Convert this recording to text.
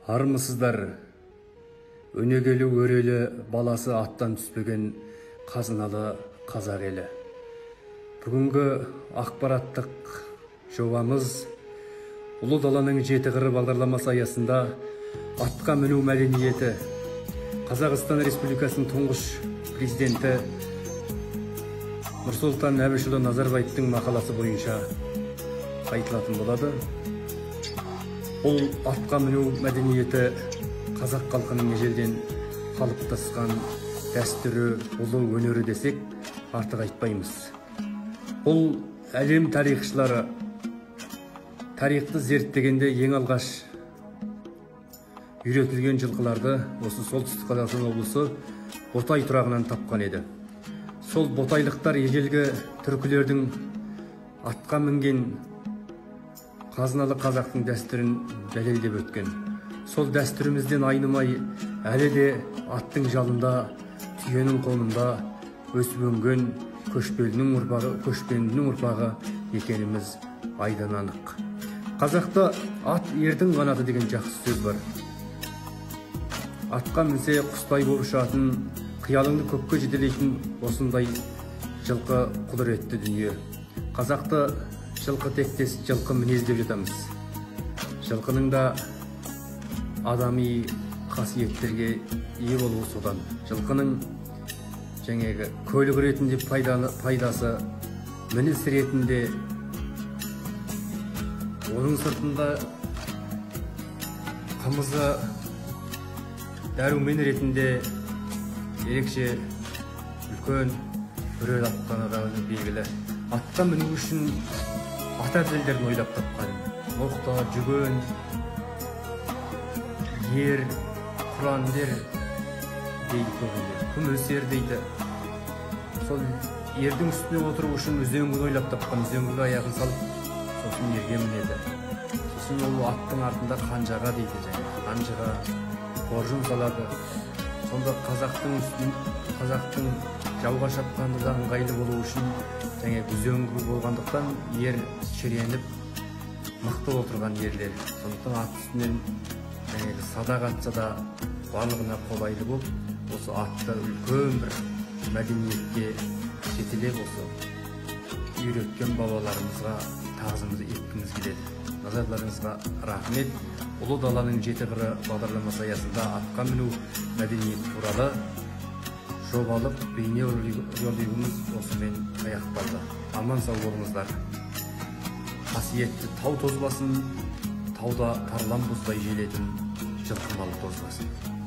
Армысыздар, өнегелі өрелі баласы аттан түспеген қазыналы қазақ елі. Бүгінгі ақпараттық жобамыз Ұлы даланың жеті қыры бағдарламасы аясында атқа міну мәдениеті, Қазақстан Республикасының тұңғыш президенті Нұрсұлтан Әбішұлы Назарбаевтың мақаласы бойынша айтылатын болады. Бұл атқа міну мәдениеті қазақ халқының ежелден қалыптасқан дәстүрі, ұлы өнері десек артық айтпаймыз. Бұл әлем тарихшылары тарихты зерттегенде ең алғаш үйретілген жылқыларды осы Солтүстік Қазақстан облысы Ботай тұрағынан тапқан еді. Сол ботайлықтар ежелгі түркілердің атқа мінген қазыналы қазақтың дәстүрін дәлелдеп өткен. Сол дәстүрімізден айнымай әлі де аттың жалында, түйенің қолында өсіп өнген көшпендінің ұрпағы екеніміз айдан анық. Қазақта ат ердің қанаты деген жақсы сөз бар. Атқа мінсе құстай болып ұшатын, қиялыңды көкке жетелейтін осындай жылқы құдіретті дүние. Қазақты жылқы тектес жылқы мінез деп жатамыз. Жылқының да адами қасиеттерге ие болуы содан. Жылқының жаңағы көлік ретінде пайдасы, мініс ретінде, оның сыртында қымызы дәрумен ретінде ерекше үлкен рөл атқарғаны белгілі. Атқа міну үшін ат әбзелдерін ойлап тапқан. Ноқта, жүген, ер, құрандер дейді көбінде, күміс ер дейді. Сол ердің үстіне отыру үшін үзеңгіні ойлап тапқан. Үзеңгіге аяғын салып, сосын ерге мінеді. Сосын ол аттың артында қанжаға дейді, және қанжыға қоржын салады. Сонда қазақтың жауға шапқанда да ыңғайлы болу үшін және үзеңгі болғандықтан ер шіреніп мықты отырған ерлер. Сондықтан ат үстінен жаңағы садақ атса да барлығына қолайлы болып, осы атты үлкен бір мәдениетке жетелеп, осы үйреткен бабаларымызға тағзымызды еткіміз келеді. Назарларыңызға рахмет. Ұлы даланың жеті қыры бағдарламасы аясында атқа міну мәдениеті туралы жобалық бейне ролигіміз осымен аяқталды. Аман сау болыңыздар. Қасиетті тау тозбасын, тауда тарлан бұздай желетін жылқы малы тозбасын.